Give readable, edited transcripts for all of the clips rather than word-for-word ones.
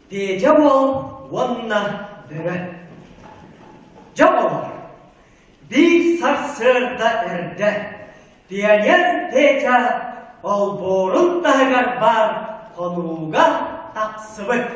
Петя уол уонна бөрө. Дьэ оҕолор, биир сарсыарда эрдэ пионер Петя олбуорун таһыгар баар хонууга тахсыбыт.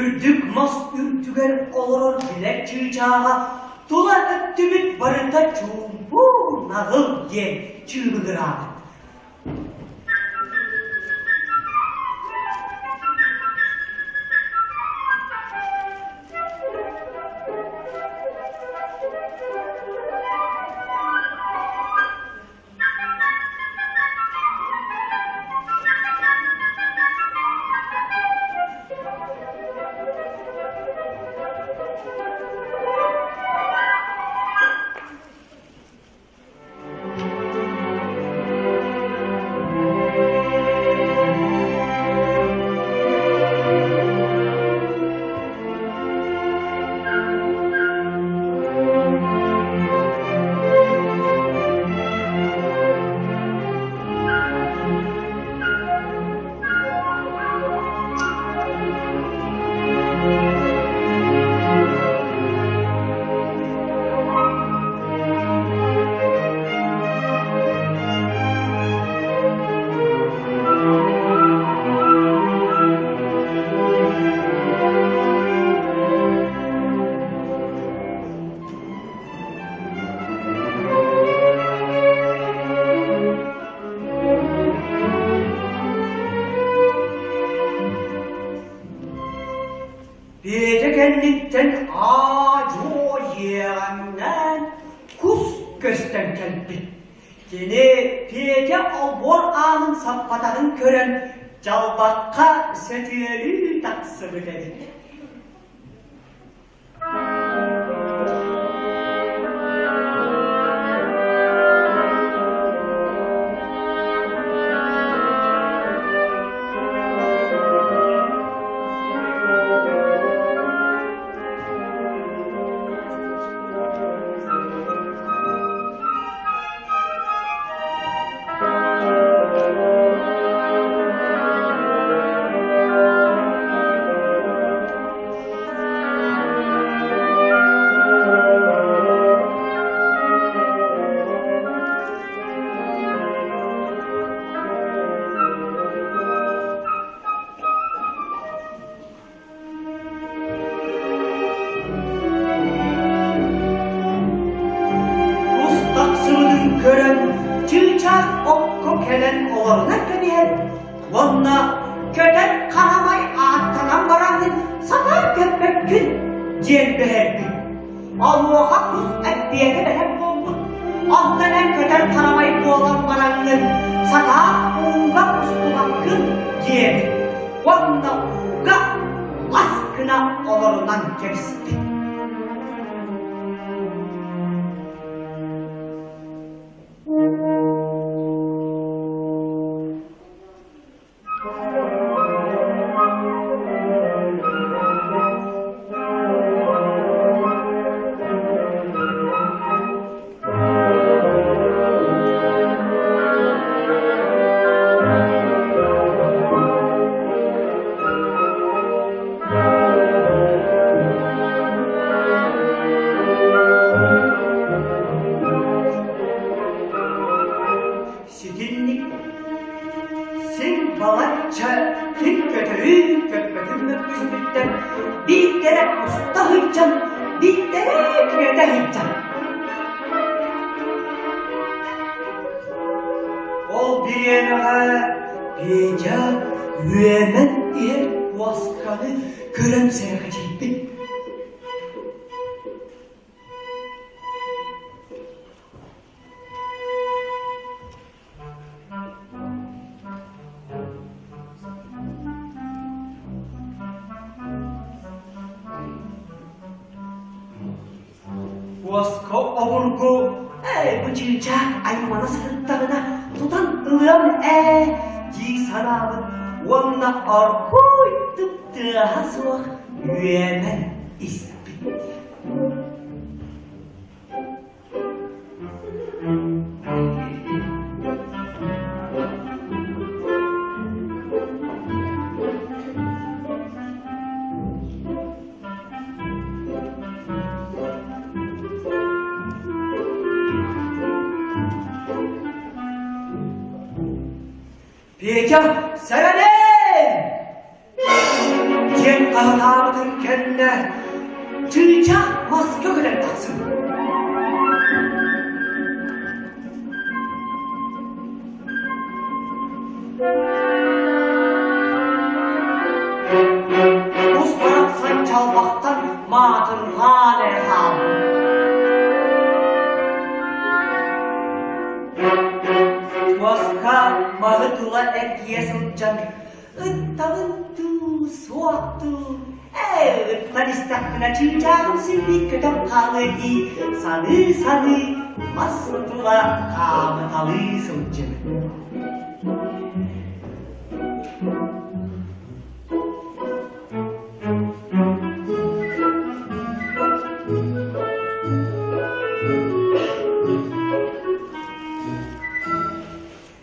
Үрдүк мас үрдүгэр олорор билэр чыычааҕа тула өттүбүт барыта чуумпу наҕыл диэн чыыбыгыраабыт. Петя кэнниттэн аа-дьуо иэҕэҥнээн кус көстөн кэлбит. Кини Петя олбуор аанын саппатаҕын көрөн дьалбакка сөтүөлүү тахсыбыт эбит. Кус тахсыбытын көрөн, чыычаах окко кэлэн олорунан кэбиһэр уонна көтөн харамай ааттанан бараҥҥын сатаан көппөккүн диэн бэһэрбит. Онуоха кус эппиэтэ бэлэм буолбут. Онтон эн көтөр харамай буолан бараҥҥын сатаан ууга устубаккын диэбит уонна ууга лас гына олорунан кэбиспит. Ситинник син балачча ким көтөрүн көппөтүн мөккүспүттэр биирдэрэ уста сылдьан, биирдэрэ күөтэ сылдьан. бириэмэҕэ Петя үөмэн иһэр куосканы көрөн сэрэхэчийбит. Куоска обургу ээ бу чыычаах аймана сырыттаҕына тутан ылыам ээ дии санаабыт уонна оргууйдук тыаһа суох үөмэн испит. Петя, сэрэнэн! Диэн хаһытаабытын кэннэ чыычаах маска көтөн тахсыбыт. Кус барахсан чалбахтан маатырҕаан эрэ хаалбыт. Куоска маһы тула эргийэ сылдьан Ыттабын дуу, суох дуу, ээ, ыттан истэхпинэ чыычааҕым син көтөн хаалыа дии саныы-саныы мас тула хаамыталыы сылдьыбыт.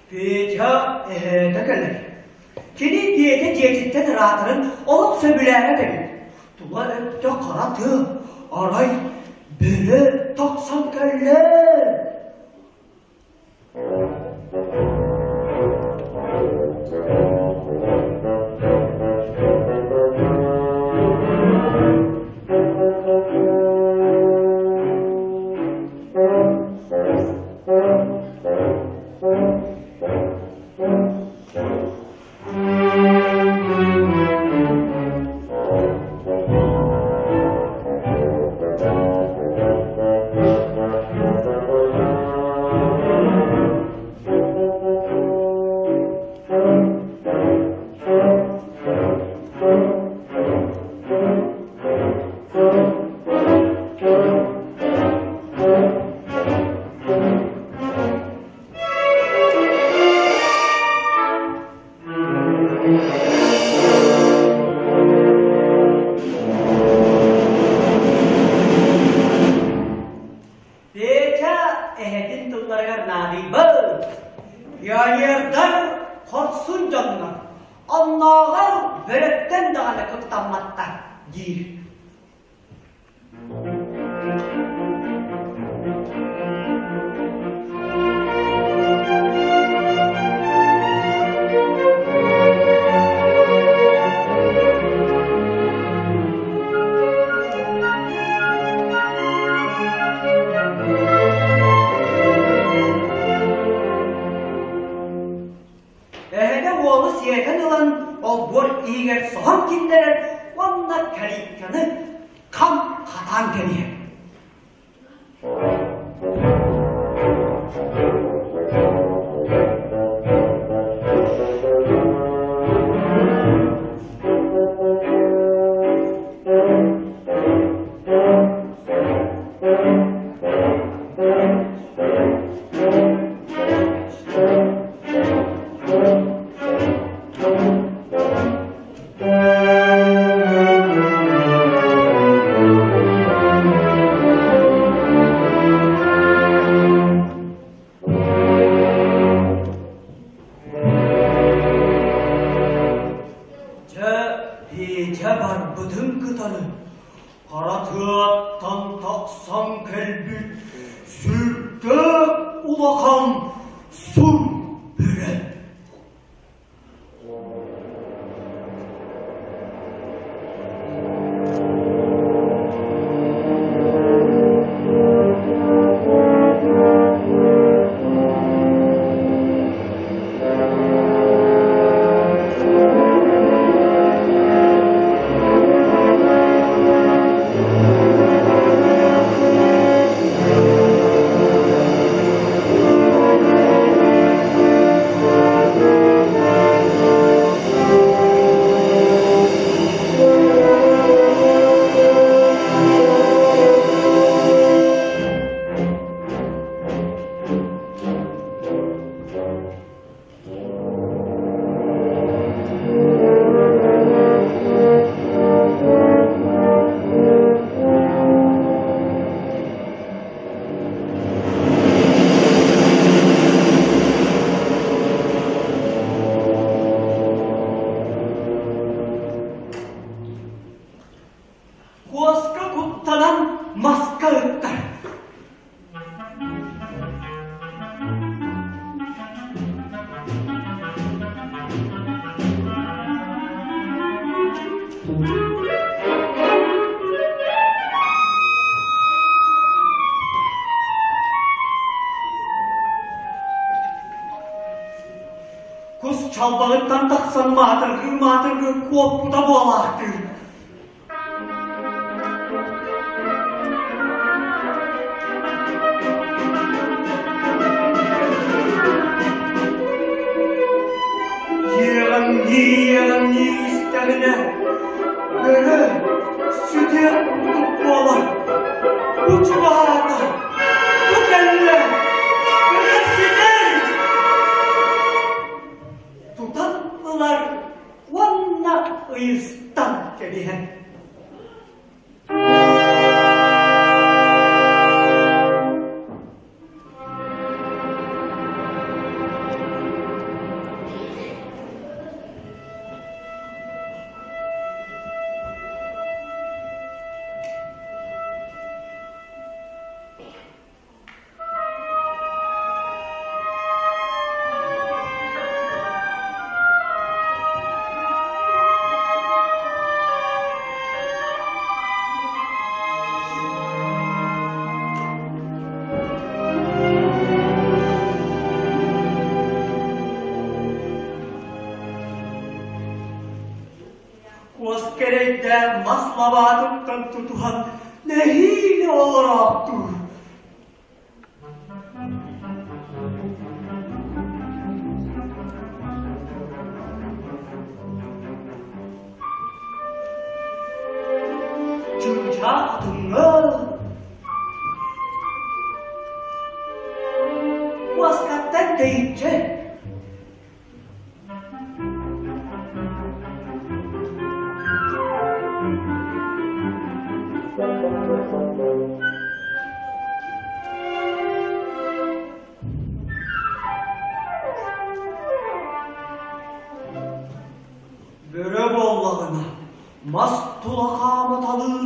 Петя эһээтэ кэлэр. Кини дьиэтэ дьиэтиттэн ыраатарын олох сөбүлээбэт эбит. Тула өттө хара тыа, арай бөрө тахсан кэллэ. Петя эһэтин тылларыгар наадыйбыт. Пионердар хорсун дьоннор, оннооҕор бөрөттөн даҕаны куттамматтар диир. Эһэтэ уолу сиэтэн ылан олбуор иһигэр соһон киллэрэр уонна калитканы хам хатаан кэбиһэр. чалбаҕыттан тахсан маатыргыы-маатыргыы куоппута буолаахтыыр. Иэҕэҥнии-иэҕэҥнии истэҕинэ, бөрө сүтүөх курдук буолар. Бу чугаһаата, бу кэллэ, бөрө сүтэр! Тутан ылар уонна ыйыстан кэбиһэр. Куоска эрэйдээх мас лабаатыттан тутуһан нэһиилэ олороохтуур. Чыычаах атыҥҥа Куоскаттан тэйиччи Бөрө буоллаҕына, мас тула хаамыталыыр,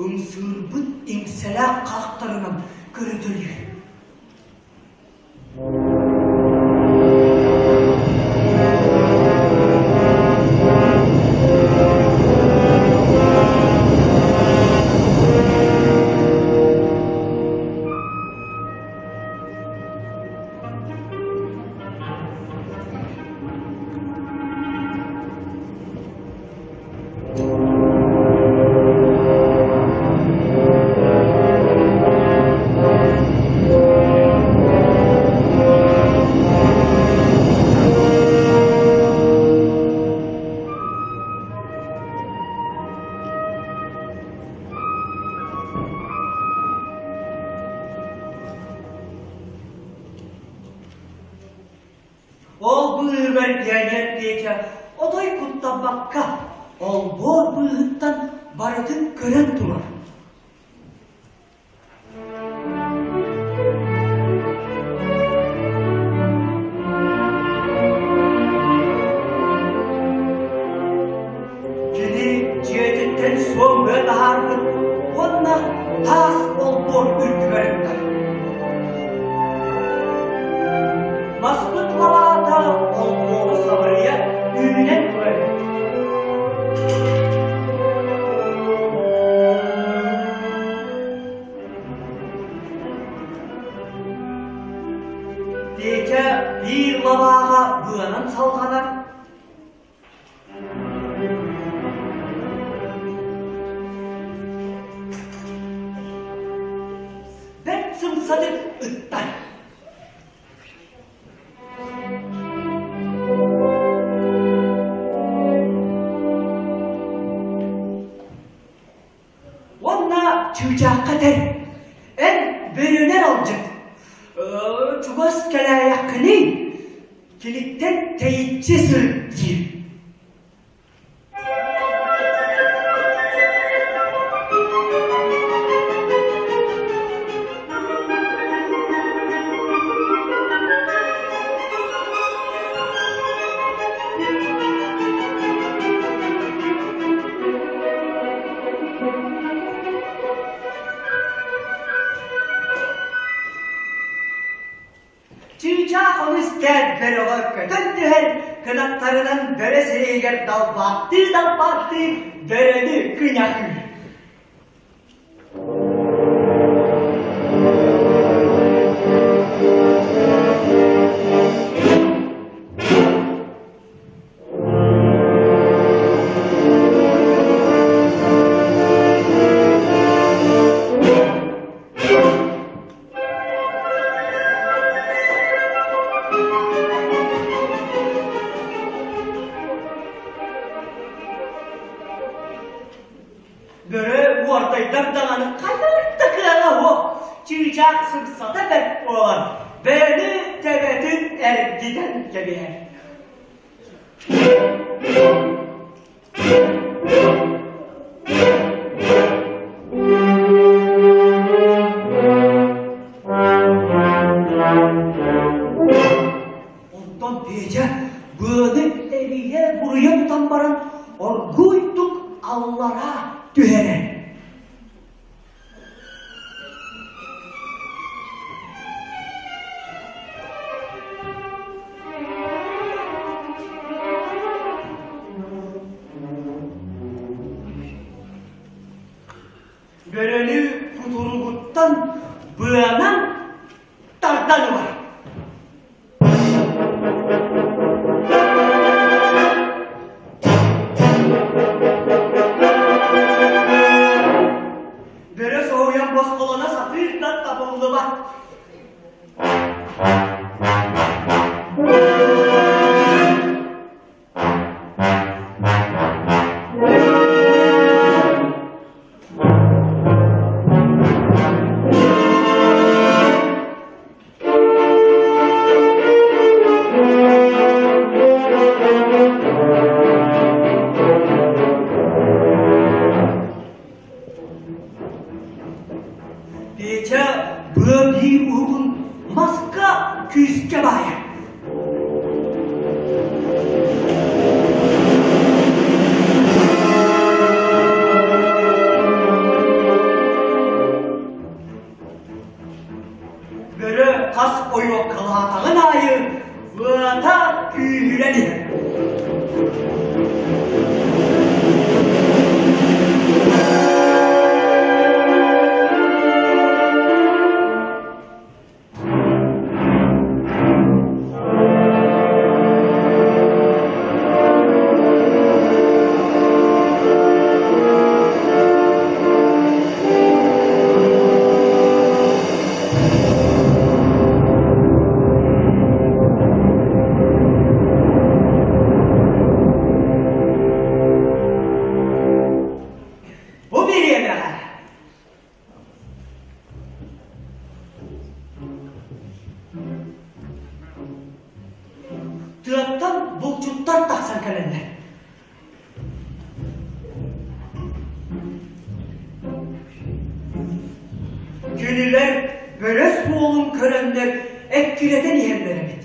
ымсыырбыт иҥсэлээх харахтарынан көрүтэлиир. Ол быыһыгар пионер Петя отой куттаммакка олбуор быыһыттан барытын көрөн турар. Кини дьиэтиттэн суон быа таһаарбыт уонна таас олбуор үрдүгэр ыттар. Маспыт лабаата олбуору сабырыйа үүнэн турар эбит. Петя биир лабааҕа быанан салҕанар, Бэрт сымсатык ыттар. Уонна чыычаахха этэр, эн бөрөнөр алдьат, чугас кэлээйэххиний, киниттэн тэйиччи сырыт диир. Чыычаах ону истээт бөрөҕө көтөн түһэр, кынаттарынан бөрө сирэйигэр далбааттыы-далбааттыы бөрөнү кыйахыыр. буолан, бэйэни төбөтүн эргитэн кэбиһэр. Онтон Петя быаны эрийэ-буруйа тутан баран оргууйдук аллараа түһэрэр. Бөрөнү кутуругуттан быанан тардан ылар. Бөрө соһуйан босхолоно сатыыр да табыллыбат. Петя быа биир уһугун маска күүскэ баайар. Бөрө хас ойуоккалаатаҕын аайы быата күүһүрэн иһэр. Бу бириэмэҕэ Тыаттан булчуттар тахсан кэлэллэр. Кинилэр бөрө суолун көрөннөр эккирэтэн иһэллэр эбит.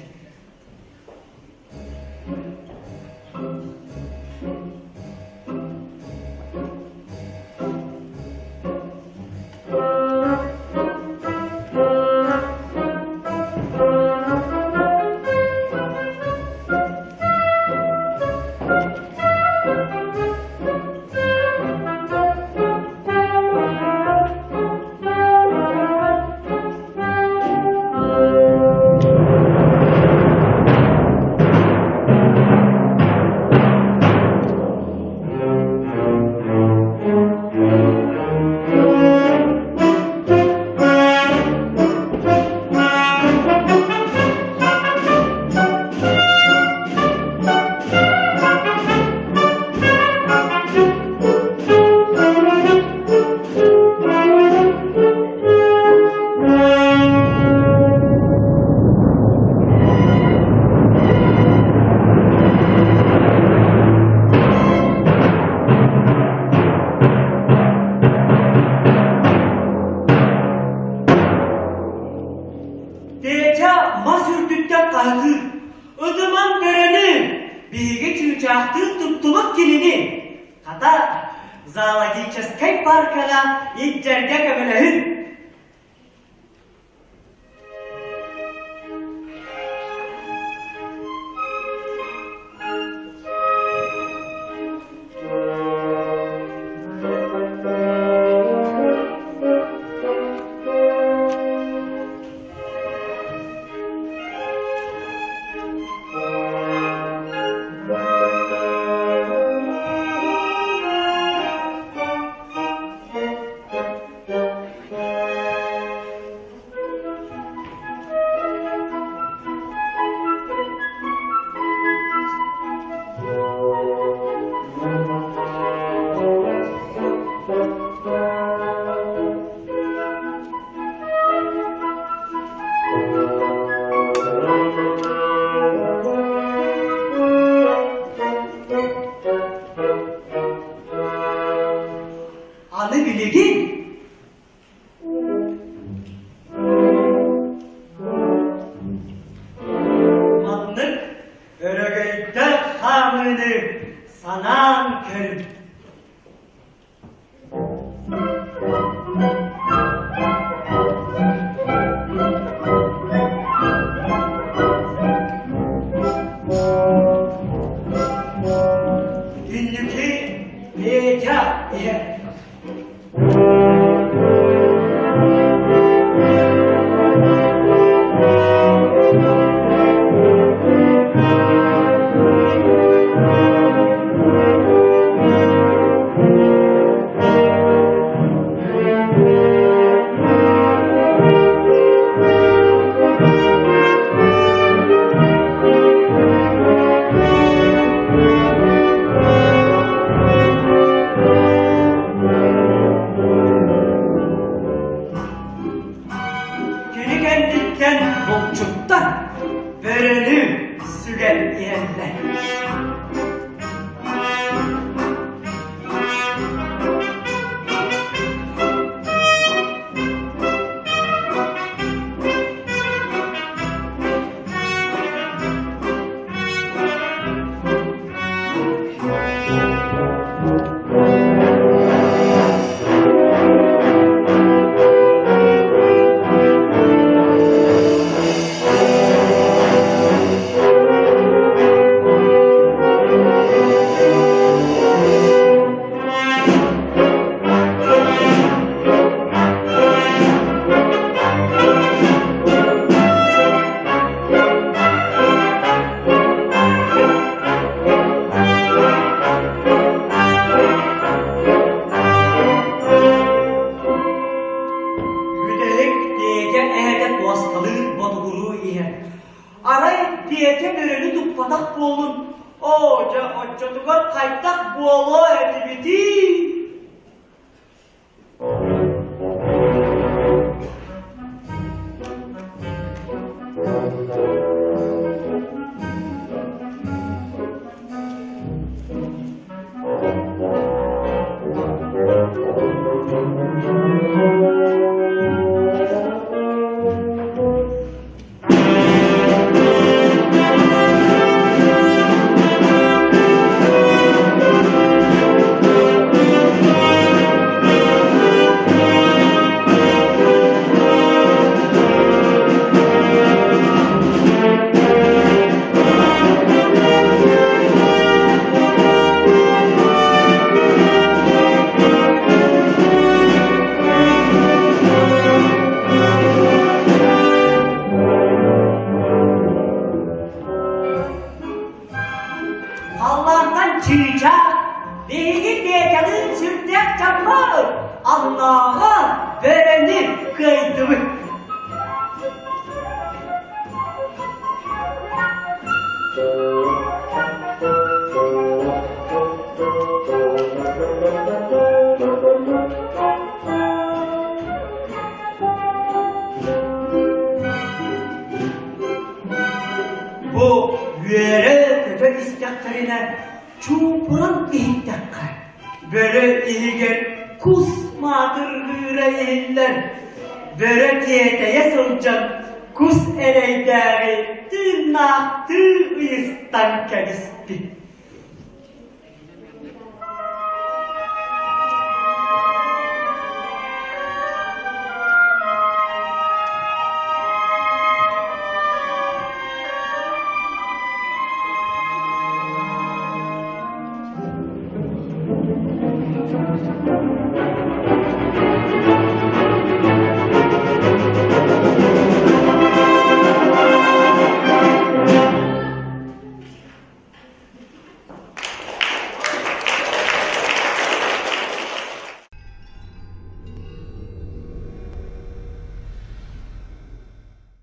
Петя мас үрдүттэн хаһытыыр. Ытыман бөрөнү! Биһиги чыычаахтыын туттубут кинини! Хата, зоологическай паркаҕа илдьэргэ көмөлөһүн! булчуттар бөрөнү сүгэн иһэллэр. Бүтэһик Петя эһэтэ куоскалыыр ботугуруу иһэр. Арай Петя бөрөнү туппатах буоллун, оо дьэ оччотугар хайдах буолуо этибитий? Халлаантан чыычаах, биһиги Петялыын сүрдээх дьаммыт, оннооҕор бөрөнү кыайдыбыт. Бу үөрэ-көтө истэхтэринэ чуумпуран иһиттэххэ, бөрө иһигэр кус маатыргыыра иһиллэр. Бөрө тиэтэйэ сылдьан кус эрэйдээҕи тыыннаахтыы ыйыстан кэбиспит.